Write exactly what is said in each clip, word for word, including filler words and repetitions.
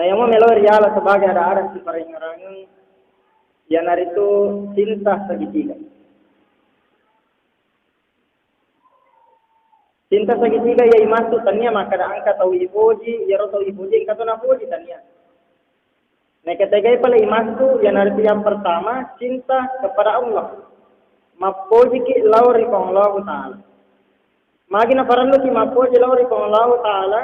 Nah, yang mau melo riala sebagai ada-ada siparengerangeng, iyanaritu cinta segitiga. Cinta segitiga iya imassu tania makkeda engka tau ipoji, iyaro tau ipoji engka to napoji tania. Naketegai pale imassu, iyanaritu yang pertama, cinta kepada Allah. Mappojiki lao ri Puang Allahu Ta'ala. Magi naparelluki mappoji lao ri Puang Allahu Ta'ala?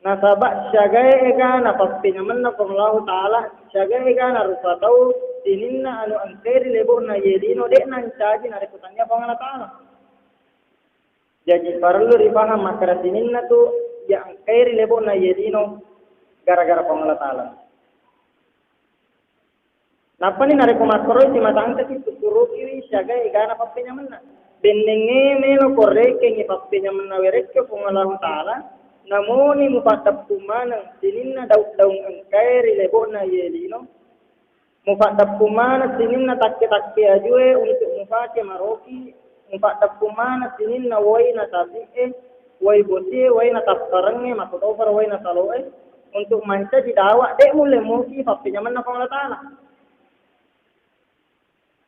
Nasaba siagae egana pappenyamenna Puang Allahu Ta'ala, siagae egana rupa tau sininna anu engkai ri lebo'na iye lino de'na ncaji narekko tania Puang Allah Ta'ala. Jaji parellu ripahang makkeda sininna tu iya engkai ri lebo'na iye lino gara-gara Puang Allah Ta'ala. Nappani narekko makkoroi simata engkaki tuturukiwi siaga egana pappenyamenna. Bennengnge melo korekengngi pappenyamenna werekke Puang Allahu Ta'ala, namoni mupaddeppu maneng sininna daung-daung engkae ri lebo'na iye lino, mupaddeppu maneng sininna takke-takke ajue untuk mufake maroki, mupaddeppu maneng sininna wai na tasi'e, wai bosie, wai na tapparengnge, makkutoparo wai na saloe, untuk mancaji dawa, de' mulle muki pappenyamenna Puang Allah Ta'ala.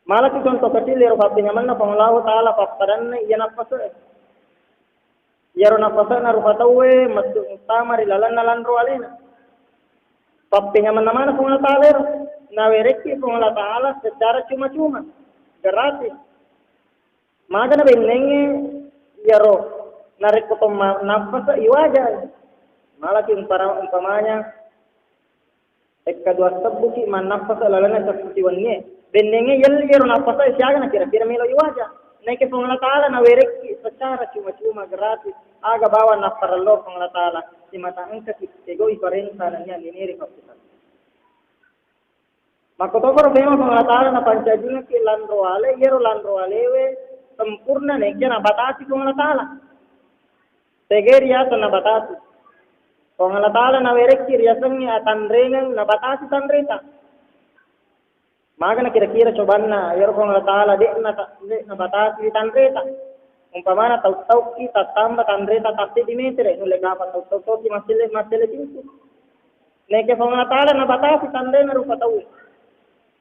Malaki contoh kecil ero pappenyamenna Puang Allahu Ta'ala pappadanna iya nappase'e. Iyaro nappase'na rupa tauwe mettu muttama ri lalenna lanro alena. Pappenyamenna mana Puang Allah Ta'ala ero? Nawerekki Puang Allah Ta'ala secara cuma-cuma, gratis. Magana bennengnge iyaro narekko to ma-, nappase iwaja. Malaki umpara-, umpamanya, ekka dua sebbuki mannappasa lalenna seppu siwennie. Bennengnge yelli iyaro nappasa siaga na kira-kira melo iwaja. Naike Puang Allah Ta'ala nawerekki secara cuma-cuma gratis. Aga bawang napparello Puang Allah Ta'ala. Simata engkaki tegoi parenta nania niniri papputan. Makkotoparo memang Puang Allah Ta'ala napancajingekki lanro ale, iyaro lanro alewe sempurna naike nabatasi Puang Allah Ta'ala. Tege riaseng nabatasi. Puang Allah Ta'ala nawerekki riasengnge atanrengeng nabatasi tanreta. Magana kira-kira cobanna, iyaro Puang Allah Ta'ala de'na ta-, de' nabatasi tanreta. Umpamana tau-tauki tattamba tanreta tasseddi metere, nulle kapa tau-tau toki massele, massele pintu. Naike Puang Allah Ta'ala nabatasi tanrena rupa tau.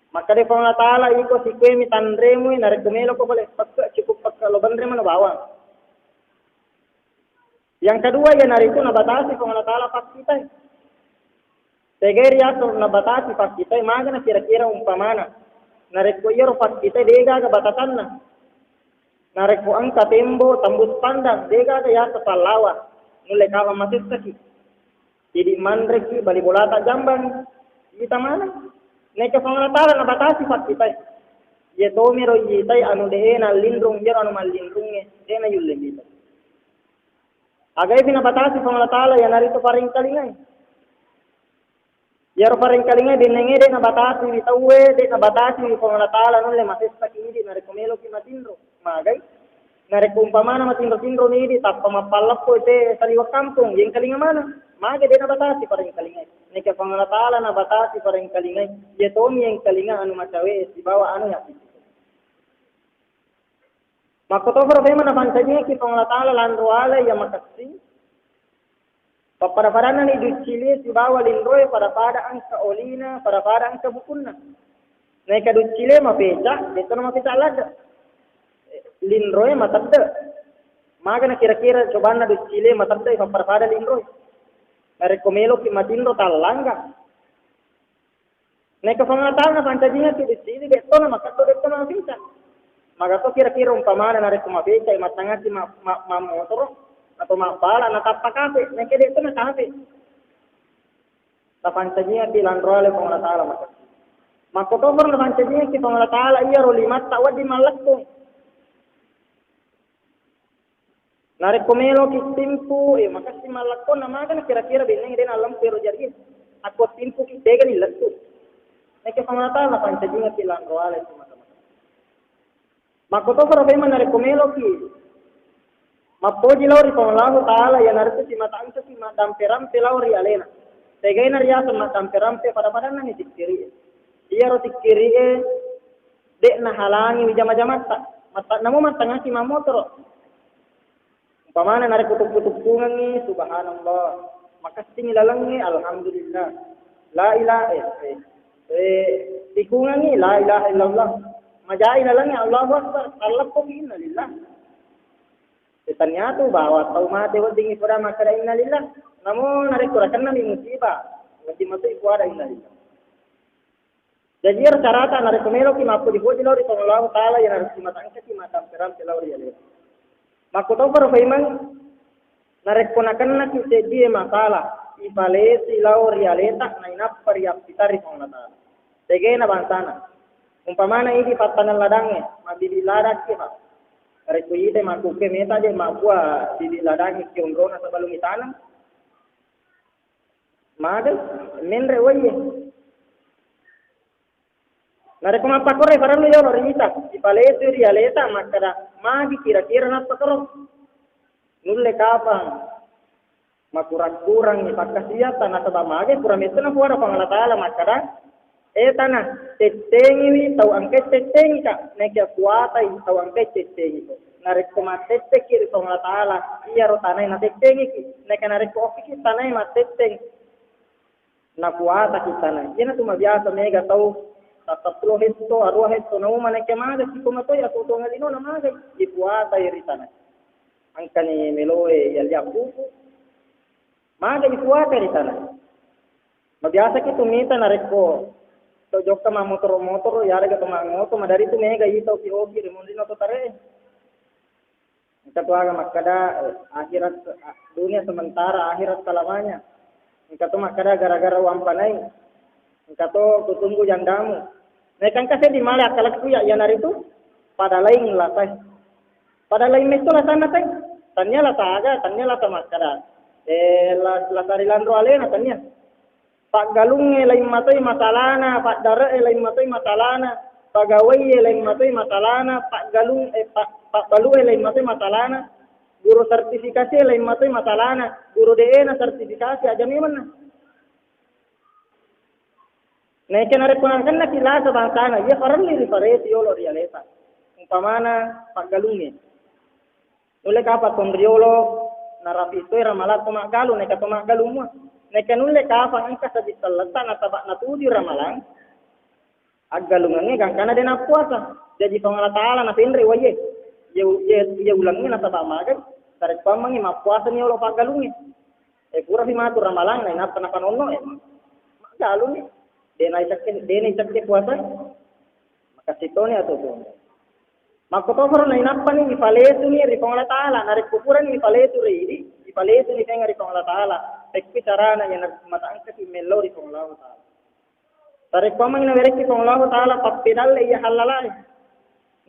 Makkeda Puang Allah Ta'ala, iko sikuemi tanremu, narekko meloko pole pekke, cukup pekke lo benre mano bawang. Yang kedua, iyanaritu nabatasi Puang Allah Ta'ala pakkitae. Tegai riaso nabatasi pakkitae, magana kira-kira umpamana. Narekko iyaro pakkitae degaga batasanna. Narekko engka tembo tembus pandang, degaga yaseng pallawa. Nulle kawang masessaki. Idi manreki bali bolata jambang. Ita maneng. Naike Puang Allah Ta'ala nabatasi pakkitae. Iye tomiro itai anu de'e nallinrung, iyaro anu mallinrungnge, de'na yulle mita. Agaipi nabatasi Puang Allah Ta'ala, iyanaritu parengkalingai. Iyaro parengkalingai bennengnge de' nabatasiwi tauwe, de' nabatasiwi Puang Allah Ta'ala, nulle masessaki idi narekko meloki matinro. Magai? Narekko umpamana matinro-tinroni idi, tappa mappalleppo te saliweng kampong, yengkalinga maneng. Magai de' nabatasi parengkalingai. Naike Puang Allah Ta'ala nabatasi parengkalingai. Iya tomi yengkalinga anu macawe sibawa anu yapi. Makkotoparo memang napancajingekki Puang Allah Ta'ala lanro ale iya makessing. Pappada-padanna ni duccilie sibawa linroe pada-pada engka olina, pada-pada engka bukunna. Naika duccilie mapeca, de'to na mapeca ladde. Linroe matedde. Magana kira-kira cobanna duccilie matedde pappada-pada linroe. Narekko meloki matinro tallangga. Naika Puang Allah Ta'ala napancajingekki duccilie, de'to na makkeddo, de'to na mapeca. Magato kira-kira umpamana narekko mapeca, mattangaki ma-, ma-, mammotoro atau mabbala, natappa kape, naika de'to na kape. Napancajingekki lanro ale Puang Allah Ta'ala maka. Makkotoparo napancajingekki Puang Allah Ta'ala iyaro limatta wedding mallekkung. Narekko meloki timpu, eh, makessing mallakkonna, magana kira-kira benneng de' nallempu ero jarie. Akko timpuki tegani lettu. Nakke Puang Allah Ta'ala napancajingekki lanro ale semata-mata. Makkotoparo memang narekko meloki mappoji lao ri Puang Allahu Ta'ala, iyanaritu simata engkaki maddampe-rampe lao ri alena. Tegaina riaseng maddampe-rampe, pada-padanna ni sikkiri'e. Iyaro sikkiri'e de' nahalangi wi jama-jamatta. Matta-, namo mattangaki mammotoro. Umpamana narekko tuppu-tuppungengngi, subhanallah. Makessing lalengnge, alhamdulillah. La ilaha, eh, eh, eh, tikungangngi, la ilaha illallah. Majai lalengnge, Allahu Akbar. Talleppoki, innalillah. Setannya tu bahwa tau mate weddingngi pada makkeda innalillah. Namo narekko rakennami musibah, wedding matoi puada innalillah. Jaji, iyaro carata narekko meloki mappoji-poji lao ri Puang Allahu Ta'ala, iyanaritu simatangkaki matampe-rampe lao ri aleta. Makkutoparo paimeng, narekko nakennaki seddie masalah, ipalesui lao ri aleta, nainappa riappitari Puang Allah Ta'ala. Tegena bangsana. Umpamana idi pattaneng ladangnge, mabbibi ladakki, Pak. Narekko ite makkukke meta je mabbua bibi ladangnge kionrona sebelum itaneng, Magai, menre waie. Narekko mappakkoro, parellu yolo ri ita, ipalesui ri aleta makkeda, magi kira-kira nappakkoro? Nulle kapang makurang-kurangngi pakkasiatta, nasaba magai pura metto napuada Puang Allah Ta'ala makkeda, E tana, tettengiwi tau engkae tettengika, naekia kuatai tau engkae tettengiko. Narekko mattettekki ri Puang Allah Ta'ala, iyaro tanae natettengiki. Naekia narekko okkiki tanae mattetteng, nakuataki tanae. Iyanatu mabiasa mega tau, sassappulo hetto, aruwa hetto, nauma naekia maga siko matoi atuo-tuongeng linona magai, ipuatai ri tanae. Engkani meloe yalli appupu, magai ipuatai ri tanae. Mabiasaki tu mita narekko to jokka mammotoro-motoro, yarega to mangngoto, madari tu mega ita opi-opi ri munrinna to tare'e. Engka tu aga makkeda, eh, akhirat, ah, dunia sementara, akhirat selamanya. Engka to makkeda gara-gara uampanai. Engka to kutunggu jandamu. Naeka engka seddi male akkalakku ya, iyanaritu pada laing lasae. Pada laing metto lasanna tai. Tania lasa aga, tania lasa makkeda, eh, la-, lasa ri lanro alena, tania. Paggalungnge laing matoi masalana, paddare'e laing matoi masalana, pagawaie laing matoi masalana, paggalung-, eh, pa-, pabbalue laing matoi masalana, guru sertifikasie laing matoi masalana, guru de'ena sertifikasi aja memenna. Naekia narekko nakennaki lasa bangsana, iya parellu riparesi yolo ri aleta. Umpamana paggalungnge. Nulle kapang tonriolo narapi toi ramalang to maggalung, naekia to maggalung mua. Naekia nulle kapang engka seddi selletta nasaba natuju ramalang, aggalungengnge gangkana de nappuasa. Jaji Puang Allah Ta'ala napenre waie. Ye, ye, ye ulengnge nasaba magai, tarekkuammengngi mappuasani yolo paggalungnge. E purapi matu ramalang nainappa napanonno e. Maggalungngi. De naicakke, de naicakke puasa. Makasitoni atuo-tuongeng. Makkotoparo nainappani ipalesuni ri Puang Allah Ta'ala. Narekko purani ipalesu ri idi, ipalesuni tenga ri Puang Allah Ta'ala. Pekki carana iya namatangkaki mellau ri Puang Allah Ta'ala. Tarekkuammengngi nawerekki Puang Allah Ta'ala pappedalle iya hallalae.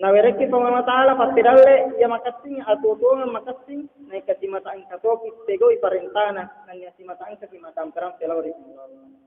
Nawerekki Puang Allah Ta'ala pappedalle iya makessing, atuo-tuongeng makessing, naekia simata engka toki tegoi parentana, nennia simata engkaki matampe-rampe lao ri Puang Allah.